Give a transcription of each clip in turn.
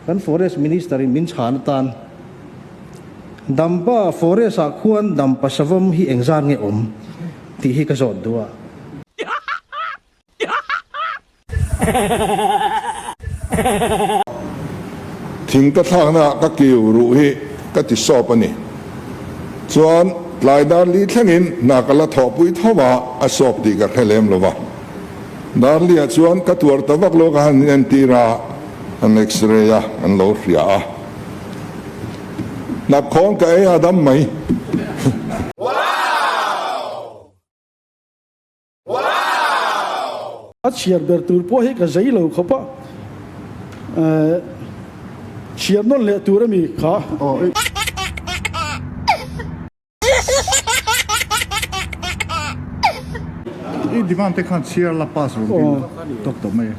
Kan Forest Minister in min chhan atan Dampa Forest ah khuan Dampa Savawm hi engzat nge awm tih hi ka zawt duh a. Thing ka thlakna ah ka kiu ruh hi ka ti sawp a ni. Chuan tlai dar li thlengin hna ka la thawhpui tho a, a sawp tih ka hre lem lo va. Dar li ah chuan ka tuar ta vak lo ka han entir a, an x-ray a, an lo hria a. Hnapkhawn ka ei a dam mai. A chhiar ber tur pawh hi ka zei lo khawp a, chhiar nawn leh tur a mi kha. I demand te khan chhiar la pass rawn dil tawk tawh mai e.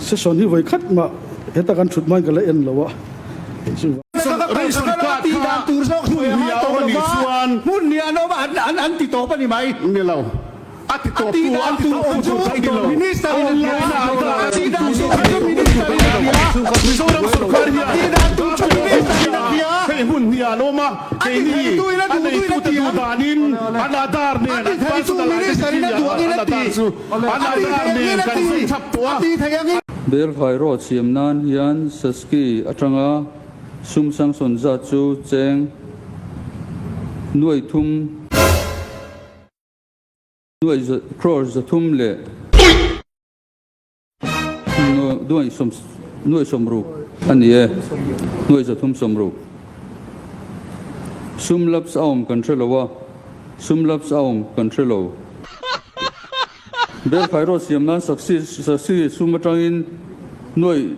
Session hi vawi khat mah heta kan thut hmain ka la en lo a. Belkhai road siam nan hian Saski atanga sum sanction zat chu cheng nuai thum nuai crore zathum leh nuai sawm nuai sawmruk a ni e, nuai zathum sawmruk. Sum laps a awm kan hre lo a, sum laps a awm kan hre lo. Belkhai road siam nan saksi saksi sum atangin nuai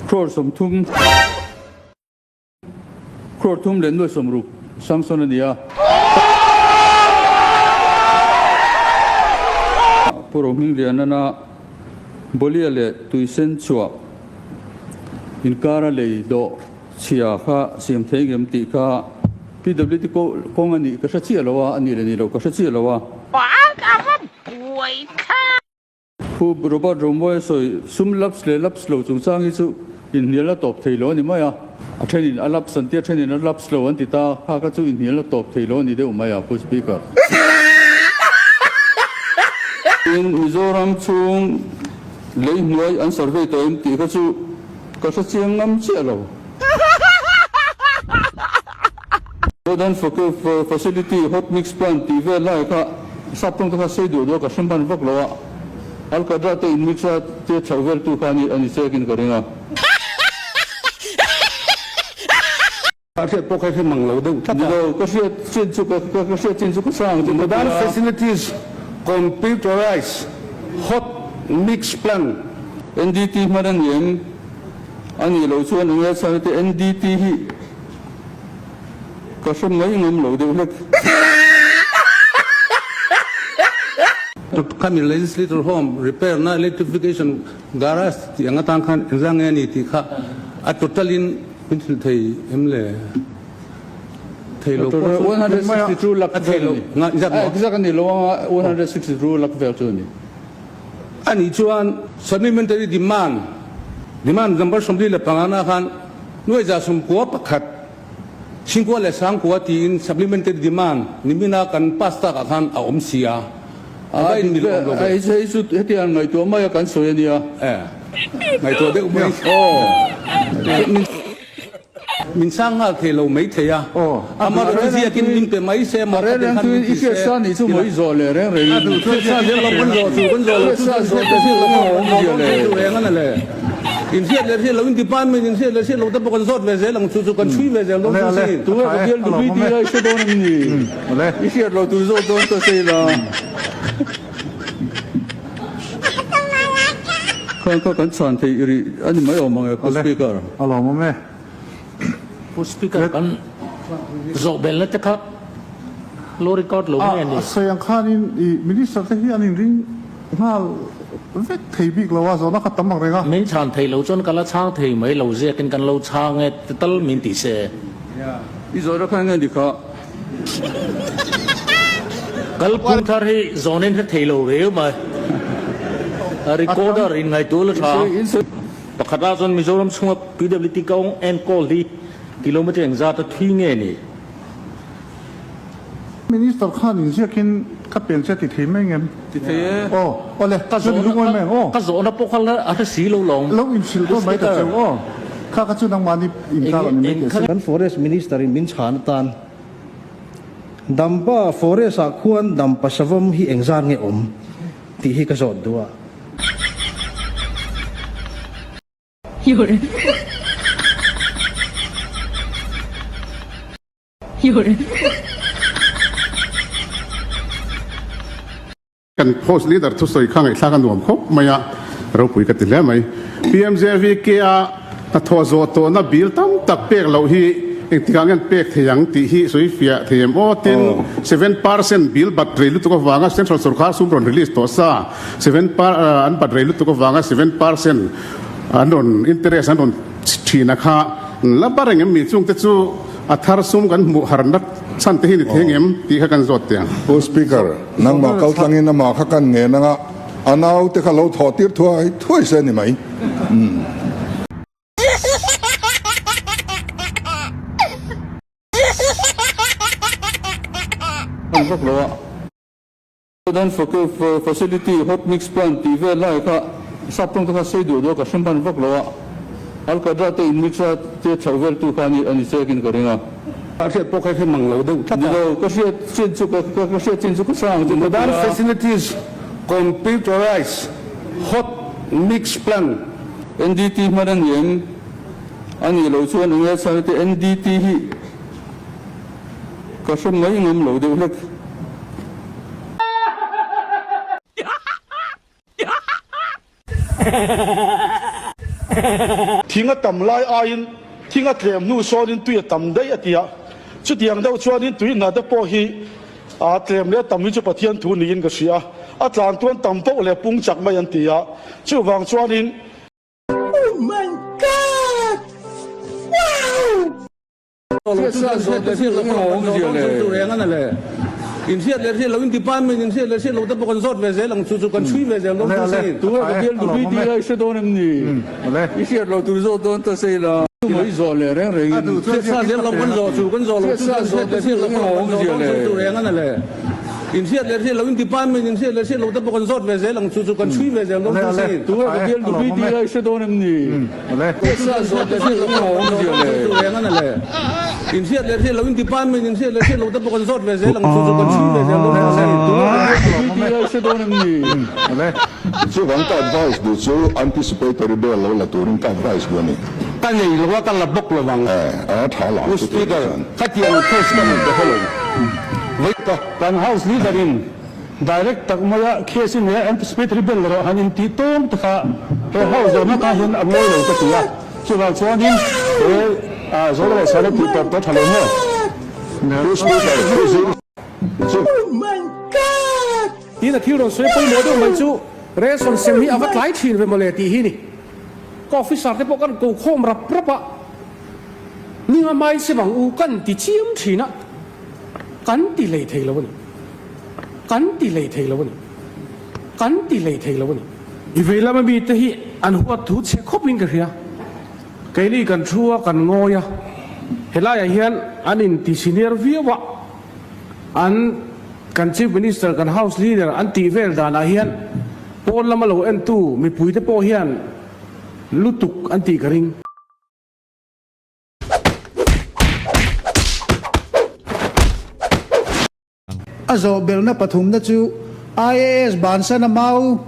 crore 30 crore thum leh nuai 60 sanction a ni a. Pu Rohminglianana Bolia leh Tuisen chhuah inkara lei dawh chhia kha siam thei ngem tih kha PWD kawng a nih ka hre chiah lo a, a nih leh nih loh ka hre chiah lo a. Pu Robert Romawia sawi sum laps leh laps lo chungchang hi chu inhnial a tawp thei lo a ni mai a, a thenin a laps an ti a, thenin a laps lo an ti ta, kha kha chu inhnial a tawp thei lo a ni deuh mai a, Pu Speaker. Tin, Mizoram chhung lei hnuai an survey tawh em tih kha chu ka hre chiang ngam chiah lo. Modern facility hot mix plant tih vel lai kha sap tawng te kha sei duh duh a ka hre hman vak lo a, Alkadra te in mix a che chhoh vel tu kha a ni chek in ka ring a. Ka hriat pawh kha i hre mang lo deuh tlat a. Ni lo, ka hriat chin chu ka ka hriat chin chu ka sang chu ka ti a. Modern facilities computerized hot mix plant. NDT hman a ni em? A nih loh chuan enge chhan te NDT hi ka hre mai ngam lo deuh hlek. Khami Legislator Home repair na electrification garage tih ang atang khan engzah nge a ni tih kha a total in min hrilh thei em le? Thei lo pawh chu 162 lakh a thei lo nga inzat maw? Exact a ni lo anga 162 lakh vel chu a ni. A nih chuan supplementary demand, demand number 45 na khan 9,100, Singkua leh Sangkua tiin supplementary demand nimina kan pass takah khan a awm si a, a va inmil awm lo ve. Hei chu hetiang ngaihtuah maia kan sawi a nia. E, ngaihtuah deuh mai. Aw. Min sang nghal thei lo mai thei a, ama rawn ziakin min pe mai se, mah kha ten khan min ti se. I hriatsa nih chu mawi zawh leh reng reng in. Hriatsa zel lo kan zawh chu kan zawh lo chu kan hriat leh hriat lo a awm zia le. Reng a na le. In hriat leh hriat lo in department in hriat leh hriat lo te pawh kan zawt ve zel ang chu chu kan chhui ve zel dawn chu sin. Tunge ka bial nupui tih lai hre dawn em ni? I hriat lo tur zawt dawn ta sei la. Khan kha kan chhan thei rih a ni mai awm ang e Pu Speaker. A lawmawm e. Pu Speaker kan zawh belna te kha lo record lo nge ni? A sawi ang khanin i Minister te hi an inring nghal vek thei bik lo a, zawhna kha tam ang reng a. Min chhan thei lo chuan ka la chhang thei mai lo ziakin kan lo chhang e ti tal min ti se. I zawhna kha enge ni kha? Kalphung thar hi zawnin hre thei lo reu mai. A recorder in ngaihtuah la tha. Pakhat ah chuan Mizoram chhunga PWD kawng enkawl hi kilometre engzat a thui nge ni? Minister khan inziakin ka pen che ti thei mai ngem? Ti thei e. Aw, awle, Ka chuan zawhna lungawi mai ang aw. ka zawhna pawh kha la a hre si lo lawm. Lo inhrilh dawn mai ta cheu aw. Kha kha chu nangmahni inkar a ni mai teh se. Kan Forest Minister in min chhan atan Dampa Forest ah khuan Dampa Savawm hi engzat nge awm tih hi ka zawt duh a. Kan House Leader thusawi kha ngaihthlak a nuam khawp mai a, ropui ka ti hle mai. PMJVK-a hnathawh zawh tawhna bill tam tak pek loh hi engtikah nge an pek thei ang tih hi sawi fiah thei em aw? Tin, 7% bill bat rei lutuk avanga Central Sorkar sum rawn release tawh sa, seven per an bat rei lutuk avanga 7% an rawn interest an rawn thin a kha la bar engem mi chungte chu a thar sum kan hmuh harna chhan te hi ni thei engem tih kha kan zawt teh ang. Pu Speaker, nangmah kal tlangin amah kha kan ngen anga a naute kha lo thawh tir thuai thuai se ni mai. Hman vak lo a. Dan facility hot mix plant tih vel lai kha sap tawng te kha sei duh duh a ka hre hman vak lo a, Alkadra te in mix a che chhoh vel tu kha a ni chek in ka ring a. Ka hriat pawh kha hre mang lo deuh tlat a. Ni lo, ka hriat chin chu ka ka hriat chin chu ka sang chu ka ti a. Modern facilities computerized hot mix plant. NDT hman a ni em? A nih loh chuan eng nge chhan te NDT hi Ka hre mai ngam lo deuh hlek. Thing a tam lai aiin thing a tlem hnu sawnin tui a tam daih a ti a, chutiang deuh chuanin tui hna te pawh hi a tlem leh a tam hi chu Pathian thu niin ka hria a, a tlan tuan tam poh leh pung chak mai an ti a, chuvang chuanin. Inhriat leh hriat loin department inhriat leh hriat loh te pawh kan zawt ve zel ang chu chu kan chhui ve zel dawn chu sin. Tunge ka bial nupui tih lai hre dawn em ni? I hriat loh tur zawt dawn ta sei la. Tumah i zawh leh reng reng in. Hriat sa zel lo kan zawh chu kan zawh loh chu kan hriat leh hriat loh pawh kan zawh dawn chu chu reng a na le. Inhriat leh hriat loin department inhriat leh hriat loh te pawh kan zawt ve zel ang chu chu kan chhui ve zel dawn chu sin. Tunge ka bial nupui tih lai hre dawn em ni? Inhriat leh hriat loin department inhriat leh hriat loh te pawh kan zawt ve zel ang chu chu kan chhui ve zel dawn chu sin. Chuvang ka advice duh chu anticipatory bail lo la turin ka advice duh a ni. Ka nei lo a, ka la bawk lo vang. A tha lo ang Pu chu tih Speaker, chuan. khatiang case ka nei ta helo. Kan House Leader in Direct tak maia case in he anticipatory bail erawh han intih tawng te kha he house zawhna tan hian a ngawi lo ka ti a, chuvang chuanin he zawhna leh chhana tih tawp tawh tha lo maw? Tin a thil rawn sawi pawimawh deuh mai chu ration sem hi a va tlai thin ve mawle tih hi ni. Ka officer te pawh kan ko khawm rap rap a, ninga hmain sem ang u kan ti chiam thin a. Kan ti hlei thei lo a ni. Kan ti hlei thei lo a ni. Kan ti hlei thei lo a ni. I vei lama mite hi an huat thu chhe khawpin ka hria. Keini kan thu a, kan ngawi a. Helaiah hian an inti senior viau a, an kan Chief Minister, kan House Leader an tih vel danah hian pawn lama lo entu mipuite pawh hian lutuk an tih ka ring. A zawh belhna pathumna chu IAS bansana mau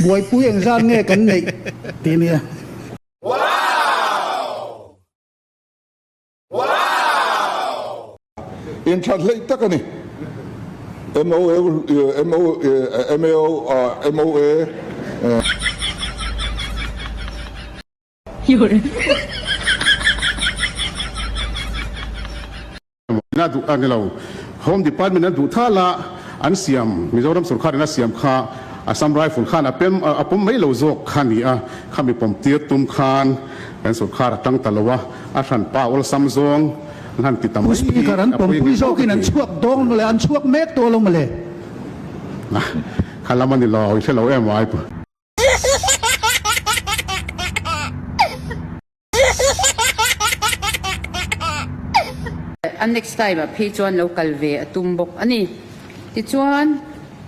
buaipui engzat nge kan neih tih a nia. Inthat hleih tak a ni. MOA MOA. Na duh a ni lo. Home Department an duh thal a, an siam, Mizoram sorkar in a siam kha Assam Rifle khan a pem a pawm mai lo zawk kha a ni a, khami pawm tir tum khan kan sorkar a tang ta lo a, a hran pa awlsam zawng. An han ti ta Pu mai hi Speaker an a pawi pawmpui ngei tawh zawkin ka an ti. chhuak dawng mawle, an chhuak mek tawh lo mawle. Kha lam a ni lo, i hre lo em ai pu. A next time ah phei chuan lo kal ve a tum bawk a ni. Tichuan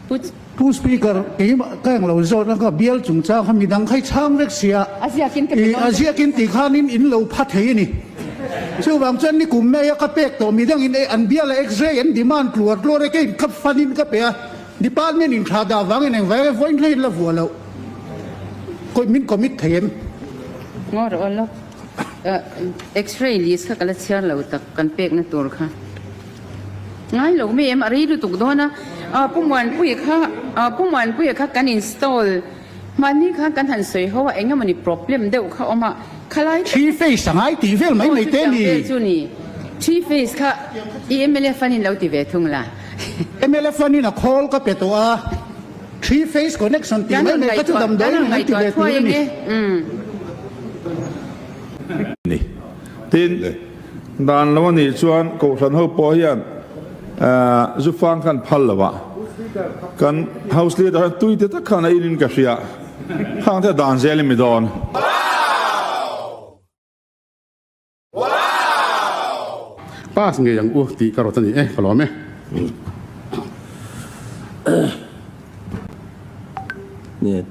Pu. Pu Speaker, keimah ka englo zawt a, ka bial chungchang kha midang kha i chhang vek sia, A ziakin ka pe i dawn a che. ziakin tih khanin in lo pha thei a ni. Chuvang chuan nikum mai a ka pek tawh midangin e an biala x-ray an demand tluar tluar e kei ka fanin ka pe a, Department in tha dah vangin engvai nge vawiin hlei la vuah loh kawih min commit thei em? Ngaw rawh aw lawk. X-ray list kha ka la chhiar lo tak kan pekna tur kha. Ngai lo mai em a rei lutuk dawn a. Pu Muanpuia kha Pu Muanpuia kha kan install Mahni khan kan han sawi ho a, eng emawni problem deuh kha awm a, khalai tak. Three face a ngai tih vel mai mai te ni. Aw chutiang vel chu ni. Three face kha i mla fund in lo ti ve thung la. Mla fund in a khawl ka pe tawh a, three face connection tih mai mai kha chu damdawi in an ti ve tur a ni. Ni. Tin, dan lo a nih chuan Kohhran ho pawh hian Zufang khan phal lo a, kan House Leader hian tui te tak khan a in in ka hria, khang te dan zel in mi dawn. Pass ngei ang u tih ka rawt a ni e, ka lawm e.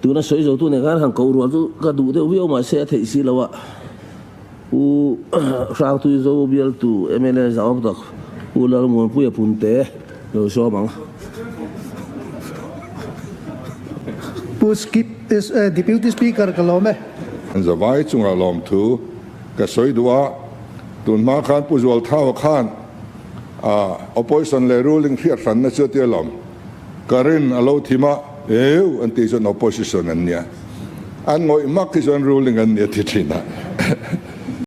Tuna sawi zo tu nen khan han koh rual chu ka duh deuh viau mahse a theih si lo a. Pu Hrangtui Zo bialtu mla zau tak Pu Lalmuanpuia Punte lo sawm ang. Pu Skip Deputy Speaker ka lawm e. Zavai chunga lawmthu ka sawi duh a, tun hma khan Pu Zualthaua khan opposition leh ruling hriat hranna chu a ti alawm. Ka rin a lo thim a, eu an tih chuan opposition an nia, an ngawih hmak hi chuan ruling an nia ti thin a.